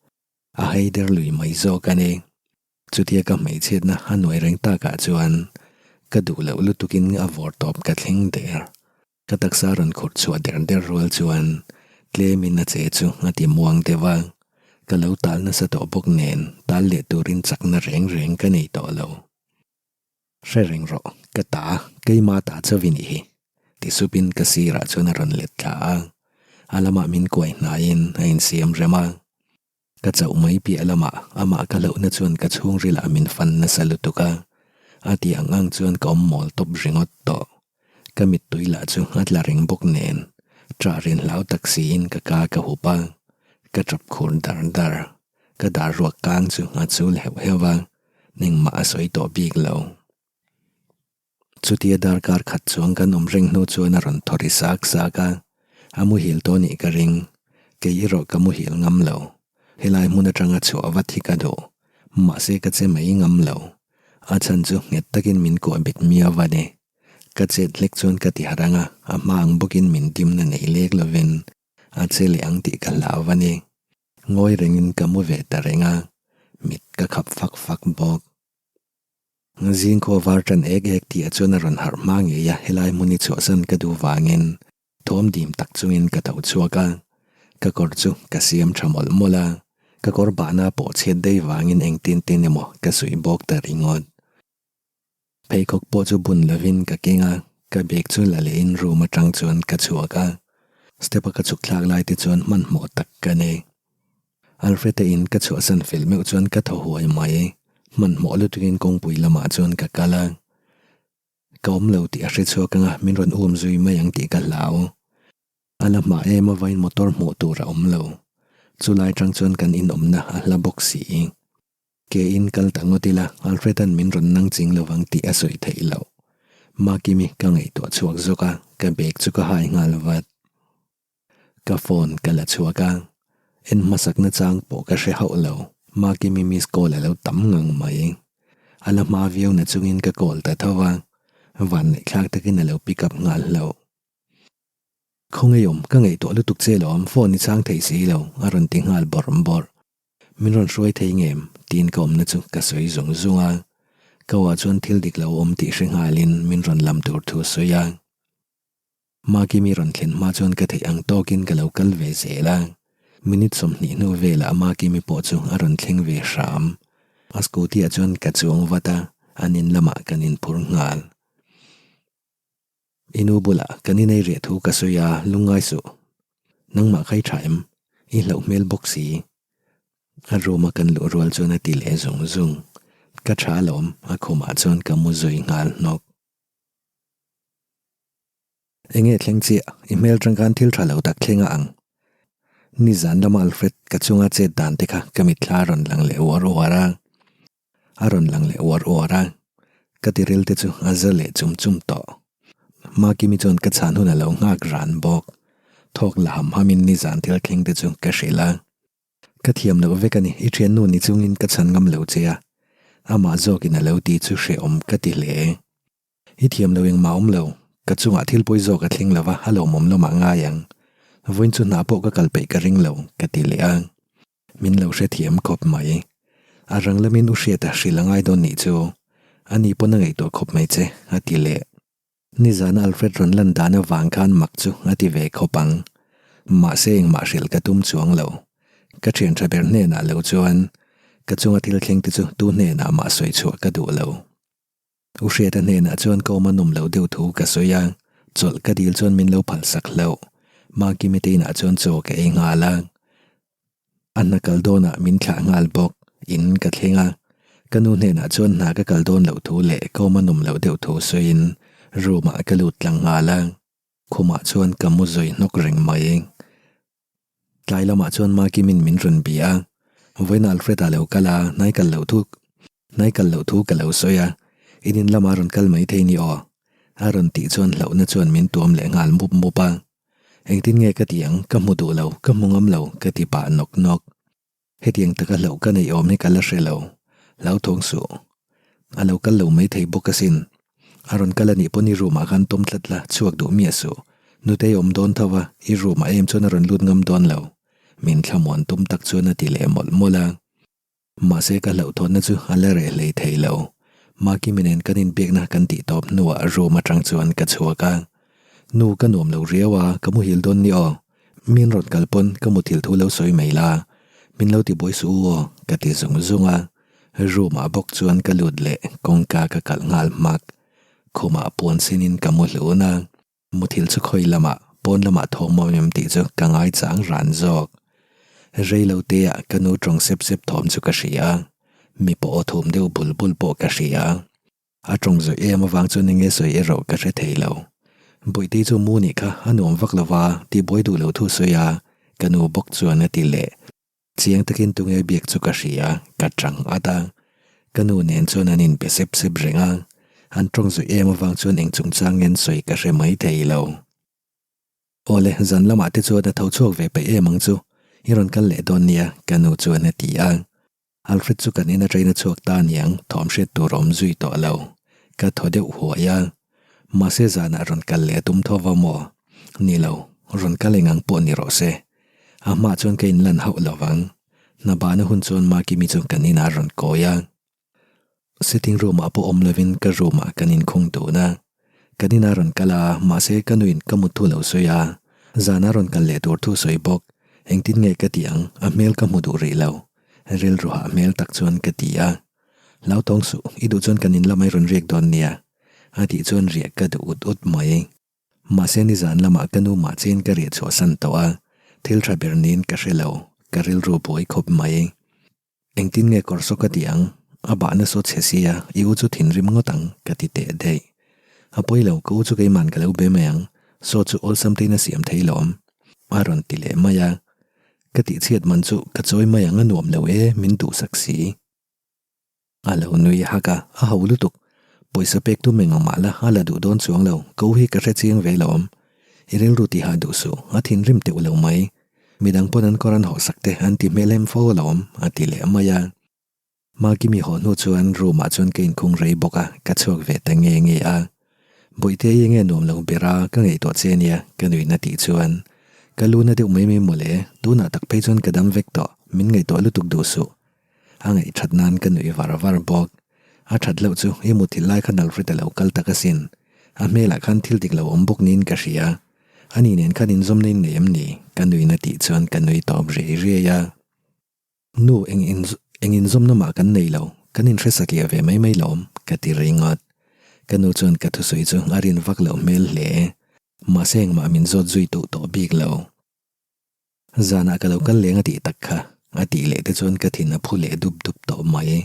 A haider lui mai zawk a ni. Chutia ka hmeichhiatna a nuai reng takah chuan ka duh loh lutukin a vawr tawp ka thleng der. Ka taksa rawn khurh chhuah der der rual chuan tlemin a che chu a ti muang deuh a, ka lo tal nasa tawh bawk nen tal leh turin chakna reng reng ka nei tawh lo. Hre reng rawh, ka ta, keima ta chauh i nih hi, ti supin ka sirah chuan a rawn let thla a, a lamah min kuai hnaiin a insiam rem a. Ka chauh mai piah lamah amah ka hlauhna chuan ka chhungrilah min fan nasa lutuk a, a ti ang ang chuan ka awm mawl tawp ringawt tawh. Ka mittui lah chu a tla reng bawk nen. Ṭah rin hlau tak siin ka ka ka hup a, ka ṭap khur dar dar. Ka dar ruak kang chu a chul heuh heuh a, engmah a sawi tawh bik lo. Chutia darkar khat chuang kan awm reng hnu chuan a rawn thaw ri sak sak a, a muhil tawh nih ka ring. Kei erawh ka muhil ngam lo. Helai hmun atanga chhuah vat hi ka duh. Mahse ka che mai ngam lo. A chhan chu nghet takin min kuah bet miau a ni. Ka chet hlek chuan ka ti harh ang a, a hma ang bawkin min dimna nei lek lovin a che leh ang tih ka hlau a ni. Ngawi rengin ka mu ve ta reng a, mit ka khap fak fak bawk. Zingkhua var tan ek ek tih ah chuan a rawn harh hma ngei a, helai hmun hi chhuahsan ka duh vangin thawm dim tak chungin ka tho chhuak a, ka kawr chu ka siam tha mawlh mawlh a, ka kawr bahna pawh chhiat daih vangin engtin tin emaw ka suih bawk ta ringawt. Pheikhawk pawh chu bun lovin ka keng a, ka bag chu la lehin room atang chuan ka chhuak a, step a ka chhuk thlak lai te chuan hmanhmawh tak ka nei. Alfred-a in ka chhuahsan fel meuh chuan ka thaw huai mai. Hmanhmawh lutukin kawngpui lamah chuan ka kal a. Ka awm lo tih a hre chhuak anga min rawn um zui mai ang tih ka hlau. A la hma em avain motor hmuh tur a awm lo. Chulai tang chuan kan inawmna a hla bawk si. Ke in kal ta ngawt ila Alfred-a'n min rawn nang ching lovang tih a sawi theih loh. Makimi ka ngaihtuah chhuak zawk a, ka bag chu ka hai nghal vat. Ka phone ka la chhuak a, en hmasakna chang pawh ka hre hauh lo. Makimi miss call a lo tam ngang mai. A la hma viau na chungin ka call ta tho a, vanneih thlak takin a lo pick up nghal hlauh. Khawngeiawm, ka ngaihtuah lutuk che lawm, phone i chhang thei si lo, a rawn ti nghal bawrh bawrh. Min rawn hruai thei ngem? tiin ka awmna chu ka sawi zung zung a. Ka uah chuan thil dik lo awm tih hre nghalin min rawn lam tur thu a sawi a. Makimi rawn thlen hma chuan ka theih ang tawkin ka lo kal ve zel a, minute 20 hnu velah Makimi pawh chu a rawn thleng ve hram. A scooty ah chuan ka chuang vat a, an in lamah kan inphur nghal. I nu bulah kan inei riah thu ka sawi a, lungngai suh. Nangmah kha i tha em? I hlauh hmel bawk si. A room a kan luh rual chuan a ti leh zung zung. Ka tha alawm, a khumah chuan ka mu zui nghal hnawk. Enge thleng chiah, i hmel tang khan thil tha lo tak thleng a ang. Nizan lama Alfred ka chunga chet dan te kha ka mitthla a rawn lang leh uar uar a, a rawn lang leh uar uar a, ka tiril te chu a za leh chum chum tawh. Makimi chuan ka chhan hun a lo nghak ran bawk. Thawk la ham hamin nizan thil thleng te chu ka hrilh a. Ka thiam loh vek a ni, i thiannu ni chungin ka chhan ngam lo che a, amah zawkin a lo ti chu hrehawm ka ti hle. I thiam lo engmah awm lo, ka chungah thil pawi zawk a thleng lo va, a lawmawm lamah ngai ang. Vawiin chu hna pawh ka kal peih ka ring lo, ka ti leh a. Min lo hrethiam khawp mai. A rang lamin u Hriata hrilh a ngai dawn nih chu. Ani pawn a ngaihtuah khawp mai che, a ti leh. Nizana Alfred rawn lan dan avang khan mak chu a ti ve khawp ang. Mahse engmah hrilh ka tum chuang lo. Ka thian tha ber hnenah lo chuan ka chunga thil thleng te chu tu hnenah mah sawi chhuah ka duh lo. U Hriata hnenah chuan ka awm a nawm loh deuh thu ka sawi a, chawlh ka dil chuan min lo phalsak hlauh. Makimi te inah chuan chaw ka ei nghal a, a hna kal dawnah min thlah nghal bawk. In ka thleng a, ka nu hnenah chuan hna ka kal dawn loh thu leh ka awm a nawm loh deuh thu sawiin room ah ka lut tlang nghal a, khumah chuan ka mu zui hnawk reng mai. Tlai lamah chuan Makimin min rawn bia a, Vawiin Alfred-a lo kal a, hnai kal loh thu hnai kal loh thu ka lo sawi a, in in lamah rawn kal mai thei ni aw? A rawn tih chuan hlauhna chuan min tuam leh nghal mup mup a. Engtin nge ka ti ang, ka hmu duh lo, ka hmu ngam lo, ka ti pah nawk nawk. Hetiang taka hlauh ka neih awm hi ka la hre lo. Hlauthawng suh. A lo kal lo mai thei bawk asin. A rawn kal anih pawn i room ah khan tawm tlat la, chhuak duh miah suh. Nutei awm dawn tho a, i room ah em chuan a rawn lut ngam dawn lo. Min thlamuan tum tak chuan a ti leh mawlh mawlh a. Mahse ka hlauhthawnna chu a la reh hlei thei lo. Makimi nen kan inbiakna kan tih tawp hnuah room atang chuan ka chhuak a. Nu ka nuam lo riau a, ka muhil dawn ni aw. Min rawn kal pawn ka muthilh thu lo sawi mai la, min lo ti buai suh u aw, ka ti zung zung a. Room ah bawk chuan ka lut leh kawngka ka kalh nghal hmak. Khumah puan sinin ka mu hlun a, muthilh chu khawi lamah, pawn lamah thawm awm em tih chu ka ngai chang ran zawk. Rei lo te ah ka nu tawng sep sep thawm chu ka hria a, mi pawh aw thum deuh bul bul pawh ka hria. A tawng zawih em avang chuan enge sawi erawh ka hre thei lo. Bawihtei chu mu nih kha a nuam vak lo va, tihbuai duh lo thu sawi a, ka nu bawk chuan a ti leh. Chiang takin tunge biak chu ka hria, ka chang at a. Ka nu nen chuan an inbe sep sep reng a, an tawng zuih em avang chuan eng chungchang nge an sawi ka hre mai thei lo. Awle, zan lamah te chuan a tho chhuak ve peih em ang chu, i rawn kal leh dawn nia, ka nu chuan a ti a. Alfred chu kan in atangin a chhuak ta aniang, thawm hriat tur a awm zui tawh lo. Ka thaw deuh huai a. Mahse zanah rawn kal leh a tum tho va maw? Ni lo, rawn kal eng ang pawh ni rawh se. A hmaah chuan ka inlan hauh lo vang. Hna bahna hun chuan Makimi chu kan inah a rawn kawi a. Sitting room ah pawh awm lovin ka room ah kan inkhung dun a. Kan inah rawn kal a, mahse ka nuin ka mut thu lo sawi a, zanah rawn kal leh tur thu sawi bawk. Engtin nge ka tih ang, a hmel ka hmu duh rih lo. Rilru hah hmel tak chuan ka ti a. Hlauthawng suh, i duh chuan kan in lamah i rawn riak dawn nia. A tih chuan riah ka duh ut ut mai. Mahse nizan lamah ka nu mah chiin ka riah chhuahsan tawh a, thil tha ber niin ka hre lo, ka rilru buai khawp mai. Engtin nge kawr saw ka ti ang? A bahna saw chhe sia, i u chu thinrim ngawt ang, ka ti teh daih. A pawi lo, ka u chu keiman ka lo be mai ang, saw chu awlsam tein a siam thei lawm. A rawn ti leh mai a. Ka tihchhiat man chu ka chawi mai ang a nuam lo e, min duhsak si. A lo nui hak a, a ho lutuk. Pawisa pek tum eng ang mah la, a la duh dawn chuang lo, ka u hi ka hre chiang ve lawm. I rilru tihah duh suh, a thinrim teuh lo mai. Midang pawn an kawr an hawhsak te an ti hmel em fo alawm, a ti leh mai a. Makimi haw hnu chuan room ah chuan ka inkhung rei bawk a, ka chhuak ve ta nge nge a. Bawihte i enge nuam lo ber a, ka ngaihtuah che ania, ka nuin a tih chuan. Ka lu na deuh mai mai mawle, tunah tak phei chuan ka dam vek tawh, min ngaihtuah lutuk duh suh. A ngaihthat nan ka nuih var var bawk. A that loh chu i muthilh lai khan Alfred a lo kal tak asin. A hmelah khan thil dik lo awm bawk niin ka hria. Ani nen khan inzawmna in nei em ni? Ka nuin a tih chuan ka nui tawp riai riai a. Nu, eng in eng inzawmna mah kan nei lo, kan inhre satliah ve mai mai lawm, ka ti ringawt. Ka nu chuan ka thusawi chu a rin vak loh hmel hle. Mahse engmah min zawt zui duh tawh bik lo. Zanah ka lo kal leng a tih tak kha, a tih leh te chuan ka thin a phu leh dup dup tawh mai.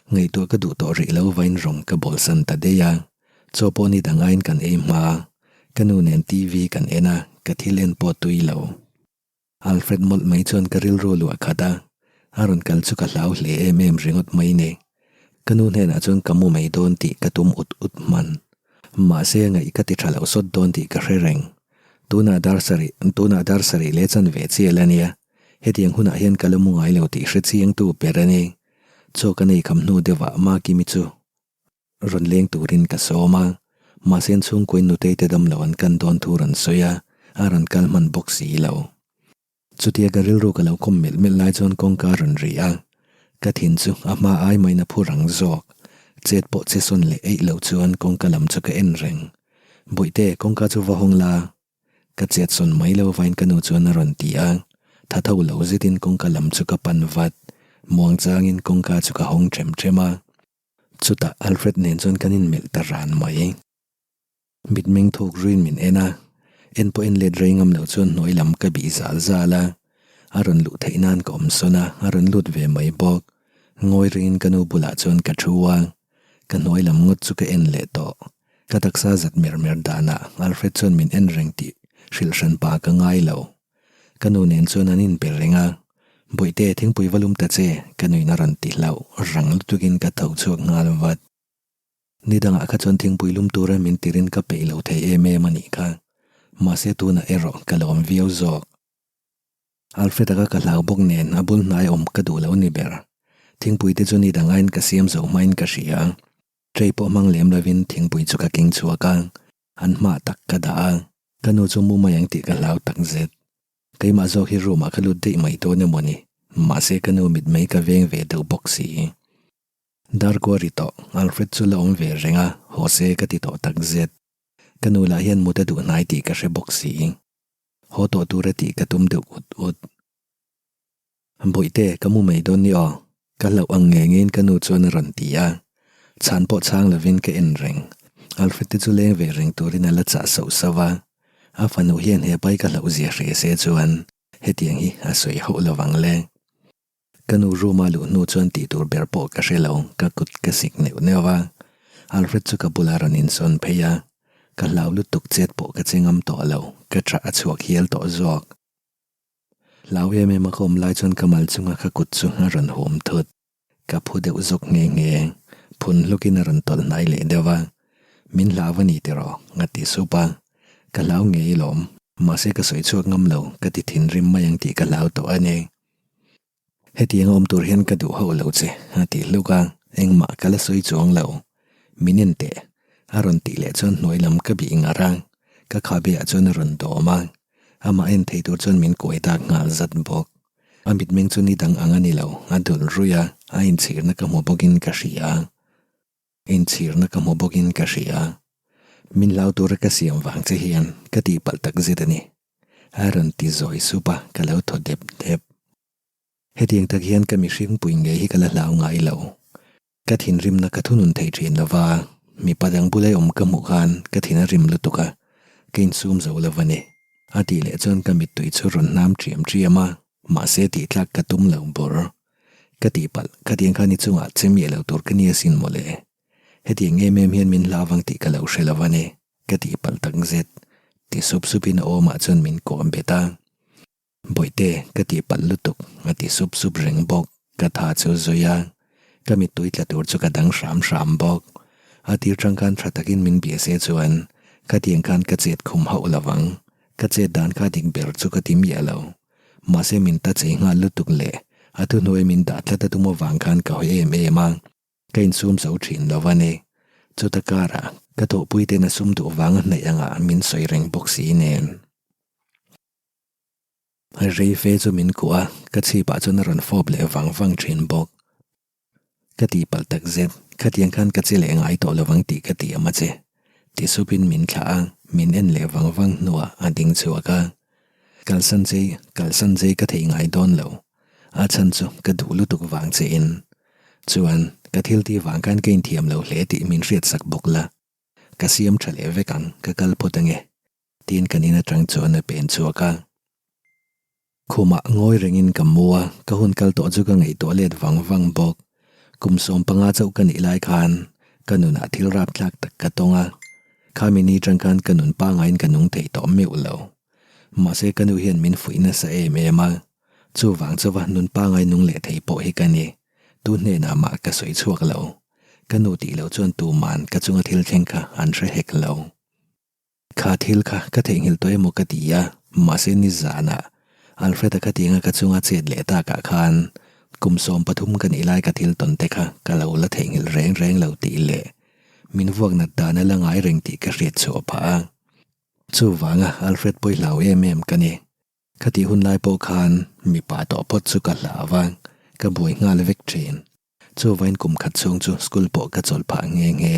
Ngaihtuah ka duh tawh rih lo vain rawng ka bawlsan ta daih a. Chaw pawh ni dang aiin kan ei hma. Ka nu nen TV kan en a, ka thil en pawh tui lo. Alfred mawlh mai chuan ka rilru luah khat a, a rawn kal chu ka hlau hle em em ringawt mai ni. Ka nu hnenah chuan ka mu mai dawn tih ka tum ut ut hman. Mahse a ngaih ka ti tha lo sawt dawn tih ka hre reng. Tunah dar sarih, tunah dar sarih leh chan ve chial a nia. Hetiang hunah hian ka la mu ngai lo tih hre chiangtu ber a ni. Chaw ka nei kham hnu deuhah Makimi chu rawn leng turin ka sawm a. Mahse an chhungkuain nutei te damlo an kan dawn thu rawn sawi a, a rawn kal hman bawk si lo. Chutia ka rilru ka lo kawm melh melh lai chuan kawngka a rawn ri a, ka thin chu a hma ai maiin a phu rang zawk. Chet pawh che sawn leh eih lo chuan kawngka lam chu ka en reng. Bawihte, kawngka chu va hawng la. Ka chet sawn mai lo vain ka nu chuan a rawn ti a, tha tho lo zetin kawngka lam chu ka pan vat. Muangchangin kawngka chu ka hawng ṭhem ṭhem a. Chutah Alfred nen chuan kan inmelh ta ran mai. Mitmeng thuk ruin min en a, en pawh en let rei ngam lo chuan hnuai lam ka bih zal zal a, a rawn luh theih nan ka awm sawn a, a rawn lut ve mai bawk. Ngawi ringin ka nu bulah chuan ka thu a, ka hnuai lam ngawt chu ka en leh tawh. Ka taksa zat mer mer danah Alfred chuan min en reng tih hrilh hran pa ka ngai lo. Ka nu nen chuan an inbe reng a, Bawihte, thingpui va lum ta che, ka nuin a rawn ti hlauh, rang lutukin ka tho chhuak nghal vat. Ni dangah kha chuan thingpui lum tura min tirin ka peih lo thei em em a nih kha. Mahse tunah erawh ka lo awm viau zawk. Alfred-a kha ka hlau bawk nen a bul hnai awm ka duh lo ni ber. Thingpui te chu ni dang aiin ka siam zo hmain ka hria. Tray pawh hmang lem lovin thingpui chu ka keng chhuak a, an hma tak ka dah a. Ka nu chu mu mai ang tih ka hlau tak zet. Keimah zawk hi room ah ka lut daih mai dawn emaw ni. Mahse ka nu mitmei ka veng ve deuh bawk si. Darkua ri tawh, Alfred chu la awm ve reng a, haw se ka ti tawh tak zet. Ka nu lah hian mut a duh hnai tih ka hre bawk si. Haw tawh tura tih ka tum deuh ut ut. Bawihte, ka mu mai dawn ni aw, ka hlauh ang nge ngein ka nu chuan a rawn ti a. Chhan pawh chhang lovin ka en reng. Alfred te chu leng ve reng turin a la chah sauh sauh a. A fanu hian he pai ka hlauh zia hre se chuan hetiang hi a sawi hauh lovang le. Ka nu room a luh hnu chuan tih tur ber pawh ka hre lo, ka kut ka sik neuh neuh a. Alfred chu ka bulah rawn insawn phei a. Ka hlau lutuk chet pawh ka che ngam tawh lo, ka ṭah a chhuak hial tawh zawk. Hlau em em a ka awm lai chuan ka mal chunga ka kut chu a rawn hum thut. Ka phu deuh zawk nghe nghe. Phun hlukin a rawn tawlh hnai leh deuh a. Min hlau a ni tiraw? a ti sup a. Ka hlau ngei lawm. Mahse ka sawi chhuak ngam lo, ka ti thinrim mai ang tih ka hlau tawh a ni. Hetiang a awm tur hian ka duh hauh lo che, a ti hluk a, engmah ka la sawi chuang lo. Min en teh, a rawn tih leh chuan hnuai lam ka bih ngar a, ka khabe ah chuan a rawn dawm a, amah en thei tur chuan min kuai dak nghal zat bawk. A mitmeng chu ni dang ang a ni lo, a dul ruih a, a inchhirna ka hmu bawkin ka hria. Inchhirna ka hmu bawkin ka hria. Min hlau tura ka siam vang che hian ka tihpalh tak zet a ni. A rawn ti zawi sup a, ka lo thaw dep dep. Hetiang tak hian ka mihring pui ngei hi ka la hlau ngai lo. Ka thinrimna ka thunun thei thin lo va, mipa dang bula awm ka hmuh khan ka thin a rim lutuk a, ka insum zo lo a ni. A tih leh chuan ka mittui chu rawn hnam ṭiam ṭiam a, mahse tihtlak ka tum lo bawr. Ka tihpalh, khatiang khan i chungah che miah lo tur ka ni asin mawle. Hetiang em em hian min hlau vang tih ka lo hre lo a ni, ka tihpalh tak zet. Ti sup supin a awmah chuan min kawm bet a. Bawihte, ka tihpalh lutuk, a ti sup sup reng bawk. Ka tha chu zui a, ka mittui tla tur chu ka dang hram hram bawk. A tir tang khan tha takin min bia se chuan khatiang khan ka chet khum hauh lo vang. Ka chet dan kha dik ber chu ka ti miah lo. Mahse min ta chei nghal lutuk leh a thuhnuai min dah tlat a tum avang khan ka hawi em em a, ka insum zo thin lo a ni. Chuta karah ka thawhpui ten a sum duh vanga hnaih angah min sawi reng bawk si nen. Rei fe chu min kuah a, ka chhipah chuan a rawn fawp leh vang vang thin bawk. Ka tihpalh tak zet, khatiang khan ka che leh ngai tawh lovang tih ka ti am a che. Ti supin min thlah a, min en leh vang vang hnuah a ding chhuak a. Kalsan chei, kalsan chei ka thei ngai dawn lo. A chhan chu ka duh lutuk vang che in. Chuan, ka thil tih vang khan ka inthiam lo hle tih min hriatsak bawk la. Ka siam tha leh vek ang, ka kal phawt ange. Tiin kan in atang chuan a pen chhuak a. Khumah ngawi rengin ka mu a, ka hun kal tawh chu ka ngaihtuah let vang vang bawk. Kum 15 chauh ka nih lai khan ka nunah thil rapthlak tak ka tawng a, khami ni tang khan ka nun pangaiin ka nung thei tawh meuh lo. Mahse ka nu hian min fuih nasa em em a, chuvang chauha nun pangai nung leh thei pawh hi ka ni. Tu hnenah mah ka sawi chhuak lo. Ka nu tih loh chuan tuman ka chunga thil thleng kha an hre hek lo. Kha thil kha ka theihnghilh tawh emaw ka ti a, mahse nizanah Alfred-a khatianga ka chunga chet leh takah khan kum 13 ka nih lai ka thil tawn te kha ka lo la theihnghilh reng reng lo tih leh min vuak nat dan a la ngai reng tih ka hriat chhuah phah a. Chuvanga Alfred pawi hlau em em ka ni. Khatih hun lai pawh khan mipa tawh phawt chu ka hlau a, ka buai nghal vek thin. Chuvain kum khat chhung chu school pawh ka chawlh phah nghe nghe.